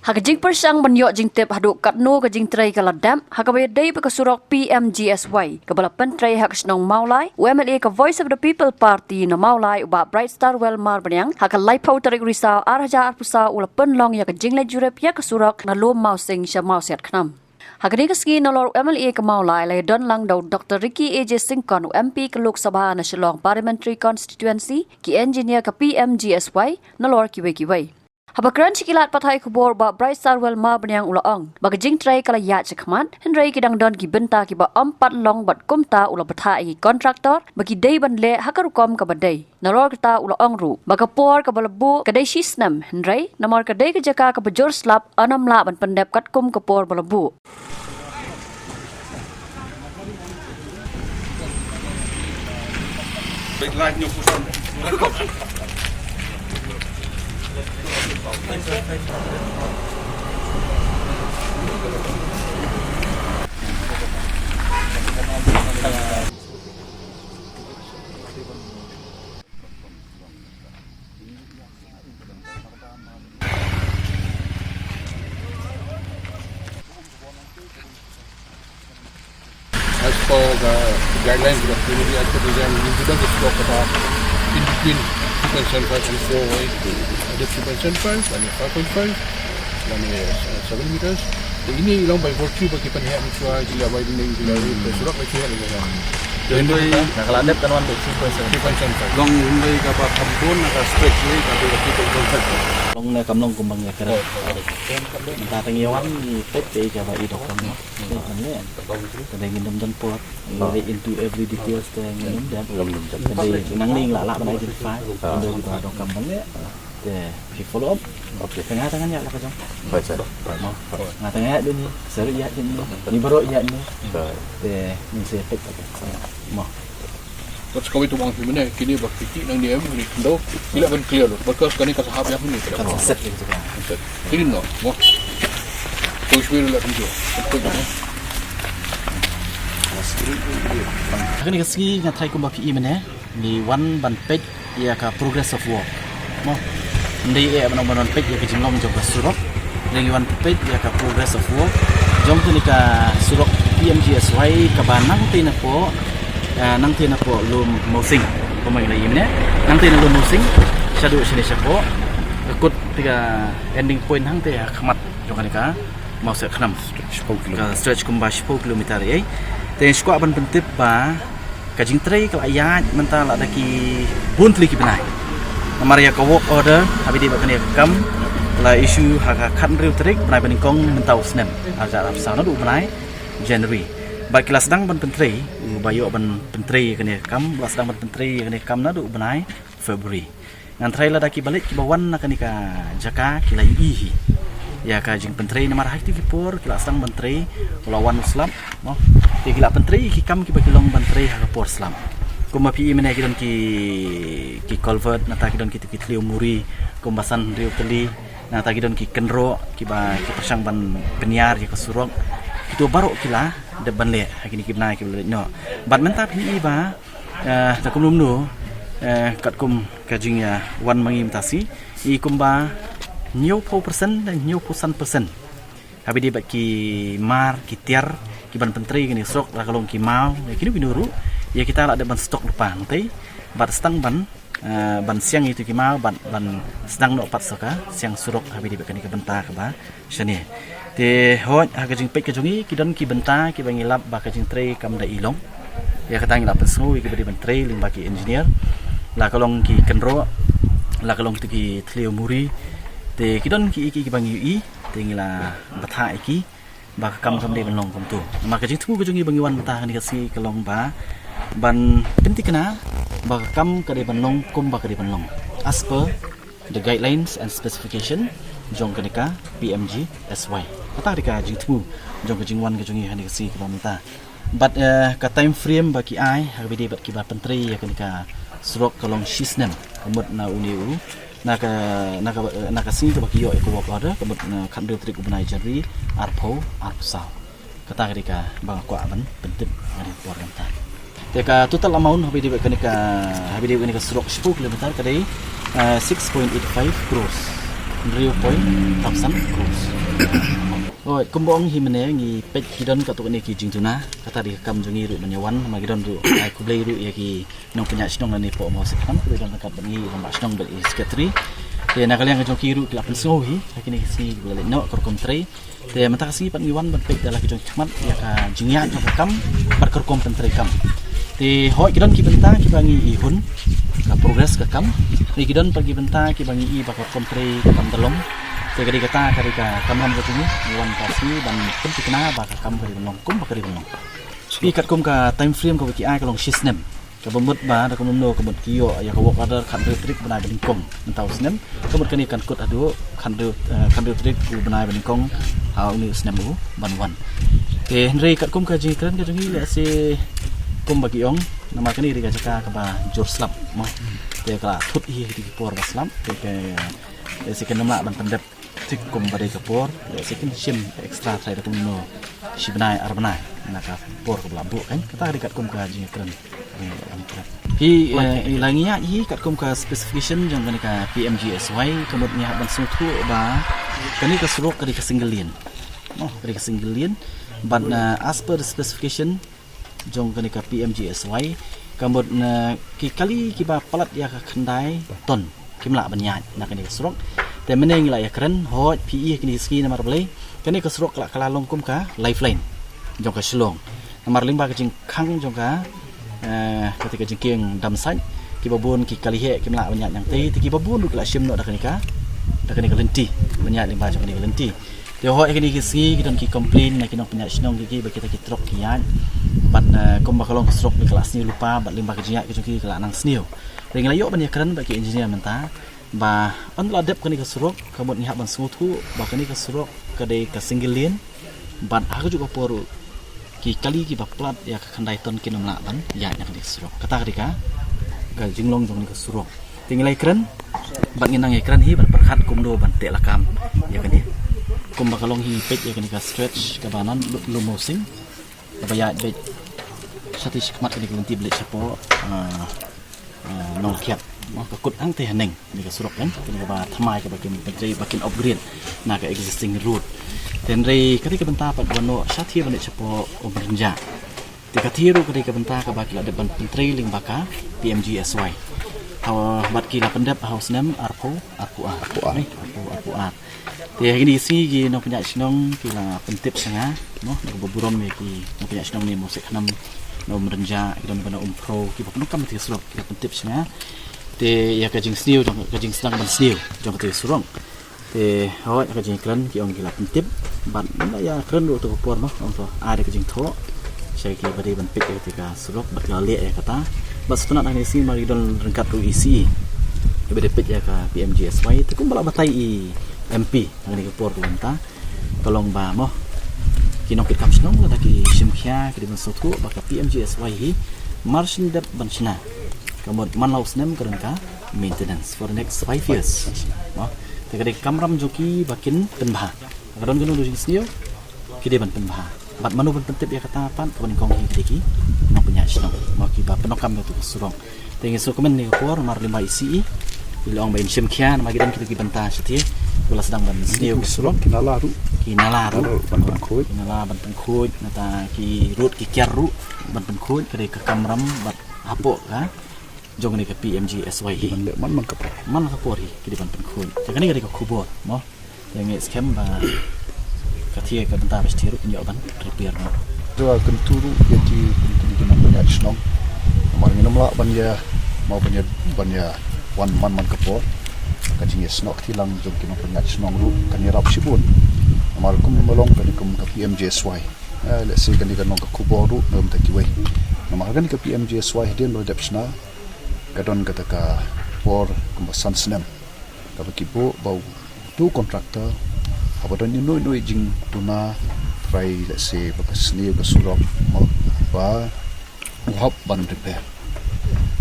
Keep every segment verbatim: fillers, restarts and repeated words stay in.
Ha ka jingpyrshang ban ïoh jingtip haduh katno ka jingtrei ka la dep ha kaba ïadei bad ka surok P M G S Y kaba la pyntrei ha ka shnong Mawlai, u M L A ka Voice of the People Party na Mawlai, u Bah Brightstarwell Marbaniang, ha ka laiphew tarik Risaw ar hajar arphew saw u la pynlong ïa ka jingleit jurip ïa ka surok na Lum Mawsing sha Mawsiat Khnam. Ha kane ka sngi, nalor u M L A ka Mawlai la ïadon lang da u Doctor Ricky A J Syngkon, u M P ka Lok Sabha na Shillong Parliamentary Constituency, ki engineer ka P M G S Y, nalor kiwei kiwei. Haba kren sha ki lad pathai khubor, u Bah Brightstarwell Marbaniang u la ong ba ka jingtrei ka la ïaid shakhmat, hynrei ki dang don ki bynta kiba ym pat long bad kumta u la bthah ïa ki contractor ba ki dei ban leh ha ka rukom kaba dei. Nalor kata u la ong ruh ba ka por kaba la buh ka dei shisnem, hynrei namar ka dei ka jaka kaba jur slap, ym lah ban pyndep katkum ka por ba la buh. As per the guidelines of the community, as per design, we should just block about in between two point seven five and four, right? Either two point seven five and five point five, lane, uh, seven meters. Te ine i long by virtue ba ki pynheh mynshuwa, ki la widening, ki la, hmm, surok la ki heh. Te ine, na ka la dep kan wan two point seven five. Long ine kaba kham bun na ka stretch ne, ka dei ka two point seven five. Long ne kam long kumba ngi kren. Oh, oh. Mynta tang ïa wan ngi peit te kaba i dok kam ne. Te kan leh. Te dei ngin ym don por. Ngi leh into every details te ngin ym don. Te dei nang ning la lah ban identify. Te dei kiba donkam ban leh. Te phi follow up. Okay. Te nga te ngan ïa la ka jong. Baik, sir. Mo. Nga te nga ïa dun ni. Sir ïa dun ni. Ni baroh ïa ni. Baik. Te ngin sa peit. Mo. Wat sa kawei tu bang phi mynne, kine ba ki tih nangne em, kine khyndew, ki lah ban clear lut. Bad ka kane ka sa hap ïa kine. Kan sa set ïa kine. Set. Kine no, mo. To shwe lut la kine. Ha kane ka sngi nga tharai kumba phi i mynne, ngi wan ban peit ïa ka progress of work. Mo. Ym dei eh ban wan peit ïa ka jinglong jong ka surok. Ngi wan peit ïa ka progress of work jong kane ka surok P M G S Y kaba nangtei napoh, ah, nangtei napoh Lum Mawsing. Kumba ngi la ïa mynne, nangtei na Lum Mawsing shaduh shane shapoh. Ka kut te ka ending point hangtei ha khmat jong kane ka Mawsiat Khnam. Shiphew kilometer. Ka stretch kumba shiphew kilometer ei. Te ngi sngewkwah ban pyntip ba ka jingtrei ka la ïaid mynta la da ki bun tylli ki bnai. Namar ïa ka work order haba ïadei bad kane ka kam la issue ha ka khathynriew tarik bnai ba nyngkong mynta u snem, ar hajar arphew saw, naduh u bnai January. Bad ki la sdang ban pyntrei, ba ïoh ban pyntrei ïa kane ka kam, la sdang ban pyntrei ïa kane ka kam naduh u bnai February. Ngan tharai lada kiba leit kiba wan na kane ka jaka ki la ïohi hi ïa ka jingpyntrei, namar ha kito ki por ki la sdang ban trei, u la wan u slap, mo. Te ki la pyntrei ki kam kiba ki long ban trei ha ka por slap. Kumba phi i mynne ki don ki, ki culvert, nangta ki don kito ki thliew muri kumba san hynriew tylli, nangta ki don ki kynroh kiba ki pyrshang ban pynïar ïa ka surok. Kito baroh ki la dep ban leh ha kine ki bnai kiba la leit noh. Bad mynta phi i ba Eh, te kumno kumno, eh, katkum ka jingïawan ma ngi mynta shi, i kumba hynñiewphew percent, hynñiewphew san percent haba ïadei bad ki mar, ki tiar, ki ban pyntrei kane ka surok, la ka long ki maw, kino kino ruh, ïa kita la dep ban stock lypa hangtei, bad sdang ban, eh, ban siang ïa kito ki maw, bad ban sdang noh pat sa ka siang surok haba ïadei bad kane ka bynta kaba shane. Te hooid, ha ka jingpeit ka jong ngi, ki don ki bynta kiba ngi lap ba ka jingtrei kam da i long. Ïa kata ngi la pynsngew ïa kiba dei ban trei lyngba ki engineer. La ka long ki kynroh, la ka long kito ki thliew muri. Te ki don ki, ki, kiba ngi ïohi, te ngi la bthah ïa ki ba ka kam kam dei ban long kumto. Namar ka jingthmu ka jong ngi ba ngi wan mynta ha kane ka sngi ka long ba ban pynthikna ba ka kam ka dei ban long kumba ka dei ban long, as per the guidelines and specification jong kane ka P M G S Y. Kata ka dei ka jingthmu jong ka jingwan ka jong ngi ha kane ka sngi kaba mynta. Bad, eh, ka time frame ba ki ai ha kaba ïadei bad kiba pyntrei ïa kane ka surok ka long shisnem, ka mut na une u, na ka, na ka, na ka sngi kaba ki ïoh ïa ka work order, ka mut na khathynriew tarik u bnai January arphew arphew saw. Kata ka dei kaba nga kwah ban pyntip ha kane ka por mynta. Te ka total amount haba ïadei bad kane ka, haba ïadei bad kane ka surok shiphew kilometer ka dei, eh, six point eight five crores. Hynriew point thawsan crores. Oi, kumba ong hi mynne ngi peit ki don katto katne ki jingduna, kata dei ka kam jong ngi ruh ban ïa wan, namar ki don ruh, ai khublei ruh ïa ki nongpynïaid shnong lane pok Mawsitkhnam, ki don ryngkat bad ngi, i rangbah shnong bad i secretary. Te na ka liang ka jong ki ruh ki la pynsngew hi ha kine ki sngi kiba la leit noh ka rukom trei. Te mynta ka sngi pat ngi wan ban peit da la ki jong ki khmat ïa ka jingïaid jong ka kam bad ka rukom pyntrei kam. Te hooid ki don ki bynta kiba ngi i hun ka progress ka kam. Te ki don pat ki bynta kiba ngi i ba ka rukom trei kam da long. Te ka dei kata ka dei ka kamram ka jong ngi, ngi wan ka sngi ban pynthikna ba ka kam ka dei ban long kumba ka dei ban long. Te katkum ka time frame kaba ki ai ka long shi snem. Kaba mut ba da kumno kumno ka mut ki ïoh ïa ka work order khathynriew tarik bnai ba nyngkong mynta u snem. Ka mut kane kan kut haduh khathynriew, eh, khathynriew tarik u bnai ba nyngkong ha une u snem u ban wan. Te hynrei katkum ka jingkren ka jong ngi lehse kumba ki ong namar kane dei ka jaka kaba jur slap mo. Te ka la thut hi ha ki por ba slap te ka lehse kin ym lah ban pyndep. Te kumba dei ka por, lehse kin shim extra trai da kumno shi bnai ar bnai na ka por kaba la buh kan. Kata ka dei katkum ka jingkren. Hi, eh, i la ngi ïa hi katkum ka specification jong kane ka P M G S Y, ka mut ngi hap ban sngewthuh ba kane ka surok ka dei ka single lane. Oh, ka dei ka single lane. But, eh, as per the specification, jong kane ka P M G S Y, ka mut na ki kali kiba palat ïa ka khyndai ton kim lah ban ïaid na kane ka surok. Te mynne ngi la ïakren hooid phi i kine ki sngi namar balei kane ka surok ka la kylla long kum ka lifeline jong ka Shillong. Namar lyngba ka jingkhang jong ka, eh, kata ka jingkieng dam sait, kiba bun ki kali heh kim lah ban ïaid nangtei, te kiba bun ruh ki la shim noh da kane ka, da kane ka lynti, ban ïaid lyngba jong kane ka lynti. Te hooid ha kine ki sngi ki don ki complain na ki nongpynïaid shnong ki, ki ba kita ki trok ki ïaid. Bad, eh, kumba ka long ka surok ba ka la sniew lypa bad lyngba ka jingïaid ka jong ki ka la nang sniew. Te ngi la ïoh ban ïakren bad ki engineer mynta ba ynda la dep kane ka surok ka mut ngi hap ban sngewthuh ba kane ka surok ka dei ka single lane. Bad ha kajuh ka por ruh ki kali kiba palat ïa ka khyndai ton kin ym lah ban ïaid na kane ka surok. Kata ka dei ka, ka jinglong jong kane ka surok. Te ngi la ïakren bad ngi nang ïakren hi ban pyrkhat kumno ban teh lakam ïa kane. Kumba ka long hi peit ïa kane ka stretch kaba nan Lum Mawsing kaba ïaid beit shatei shakhmat kane ka lynti ba leit shapoh, ah, ah, Nongkhiat. Mo, ka kut hangtei haneng kane ka surok kan, kane kaba thymmai kaba kin pyntrei ba kin upgrade na ka existing road. Te hynrei ka dei ka bynta pat ban noh shatei ban leit shapoh Umrynjah. Te kata ruh ka dei ka bynta kaba ki la dep ban pyntrei lyngba ka P M G S Y. Ha, bad ki la pyndep ha u snem arphew arphew ar. Arphew ar. Ni, arphew arphew ar. Te ha kine ki sngi ki nongpynïaid shnong ki la pyntip sha nga, mo, na kaba burom ïa ki nongpynïaid shnong ne Mawsitkhnam, na Umrynjah, ki don na Umphrew, kiba pyndonkam ïa ka surok, ki la pyntip sha nga. Te ïa ka jingsniew jong, ka jingsdang ban sniew jong kata ka surok. Te hooid ka jingkren ki ong ki la pyntip bad ngi la ïakren ruh tu ka por mo, ong to ai da ka jingthoh sha kiba dei ban peit ïa kata ka surok bad ki la leh ïa kata. Bad sngewtynnat ha kine ki sngi ma ngi don ryngkat ruh i C E kiba dei peit ïa ka P M G S Y, te kumba la batai i M P ha kane ka por ka long ta, ka long ba mo ki nongkitkam shnong lada ki shim khia ki dei ban sngewthuh ba ka P M G S Y hi mar shen dep ban shna, ka mut man la u snem ka don ka maintenance for the next five years. Mo, te ka dei ka kamram jong ki ba kin pynbha. Ka don kano kano jingsniew ki dei ban pynbha. Bad mano ban pyntip ïa kata pat, kaba nyngkong hi ki dei ki nongpynïaid shnong, mo, kiba pyndonkam ïa utu u surok. Te ngi sngewkmen ha kane ka por namar lyngba i C E i la ong ba in shim khia namar ki don kita ki bynta shatei ba la sdang ban sniew ka surok. Ki nala ruh. Ki nala ruh. Nala ruh ban pynkhuid. Ki nala ban pynkhuid, nangta ki rud ki kiar ruh ban pynkhuid, ka dei ka kamram bad hapoh ka jong kane ka P M G S Y hi. Ban leh man man ka por. Man ka por hi ki dei ban pynkhuid. Te kane ka dei ka khubor, mo. Te ngi skhem ba kata ka bynta ba shatei ruh kin ïoh ban repair mo. Te kyntu ruh ïa ki, kyntu ki nongpynïaid shnong. Namar ngin ym lah ban ïa, mo, ban ïa, ban ïa wan man man ka por. Ka jingïasnoh kti lang jong ki nongpynïaid shnong ruh kan ïarap shibun. Namar kum ba long kane kum ka P M G S Y. Eh, lehse kane ka long ka khubor ruh na ka bynta kiwei. Namar kane ka P M G S Y hadien ba la dep shna ka don kata ka por kumba san snem kaba ki buh ba utu u contractor haba don ïano ïano i jingduna, trai lehse ba ka sniew ka surok, mo, ba u hap ban repair.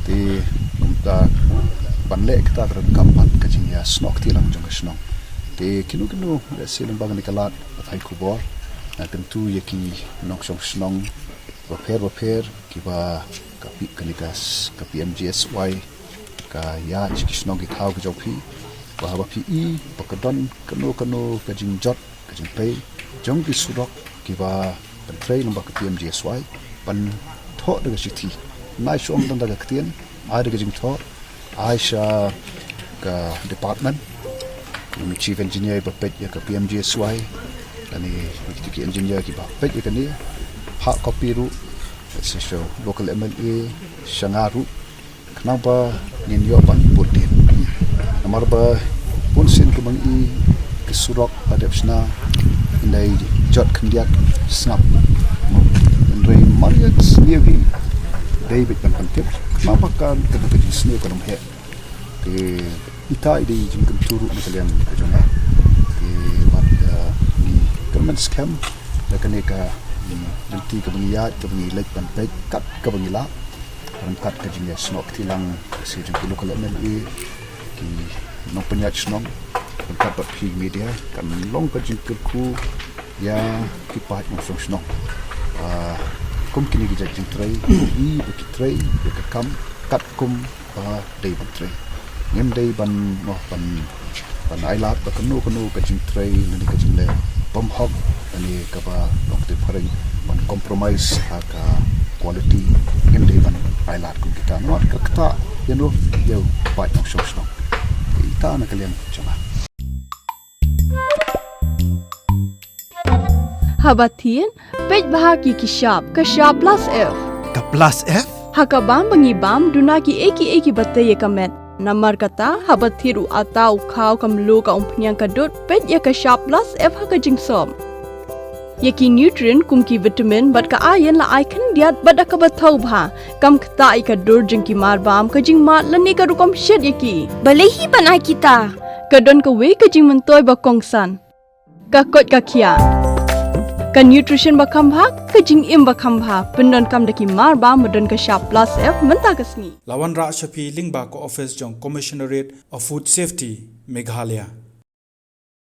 Te kumta ban leh kata ka donkam pat ka jingïasnoh kti lang jong ka shnong. Te kino kino lehse lyngba kane ka lad ba phai khubor, nga kyntu ïa ki nongshong shnong bapher bapher kiba ka pi-, kane ka s-, ka P M G S Y ka ïaid sha ki shnong ki thaw ki jong phi. Ba haba phi i ba ka don kano kano ka jingjot, ka jingpei jong ki surok kiba pyntrei lyngba ka P M G S Y, pynthoh da ka shithi. Nai shu ong tang da ka ktien, ai da ka jingthoh, ai sha ka department, ïa u chief engineer ba peit ïa ka P M G S Y, lane ïa ki engineer kiba peit ïa kane, phah copy ruh sha u local M L A, sha nga ruh, khnang ba ngin ïoh ban put dien. Namar ba bun sien kaba ngi i ki surok ba dep shna, ym dei jot khyndiat sngap. Hynrei mar ïa sniew hi dei beit ban pyntip, khnang ba kan ka dei ka jingsniew kan ym heh. Te ita i dei jingkyntu ruh na ka liang ka jong nga. Te bad, eh, ngi kyrmen skhem da kane ka, mm, lynti kaba ngi ïaid, kaba ngi leit ban peit kat kaba ngi lah. Ryngkat ka jingïasnoh kti lang sha jong ki local M L A, ki nongpynïaid shnong, ryngkat bad phi media, kan long ka jingkyrkhu ïa ki paid nongshong shnong. Ah, kum kine ki jait jingtrei, i ba ki trei ïa ka kam katkum ba dei ban trei. Ngim dei ban, noh, ban, ban ailad ba kano kano ka jingtrei lane ka jingleh bymhok lane kaba long ktien phareng ban compromise ha ka quality. Ngim dei ban ailad kum kita. Namar ka ktah ïano ïa u paid nongshong shnong. Ita na ka liang jong nga. Haba thied, peit bha ki ki shap, ka shap plus F. Ka plus F? Ha ka bam ba ngi bam, duna kiei kiei kiba tei ïa ka met. Namar kata, haba thied u atta, u khaw, ka mluh, ka umphniang, ka dud, peit ïa ka shap plus F ha ka jingsop. Ïa ki nutrient kum ki vitamin bad ka iron la ai khyndiat bad da kaba thaw bha. Kam ktah ïa ka dur jong ki mar bam, ka jingmad lane ka rukom shet ïa ki. Balei hi ban ai kita? Ka don kawei ka jingmyntoi ba kongsan. Ka koit ka khiah. Ka nutrition ba kham bha, ka jingim ba kham bha. Pyndonkam da ki mar bam ba don ka shap plus F mynta ka sngi. La wanrah sha phi lyngba ka office jong Commissionerate of Food Safety, Meghalaya.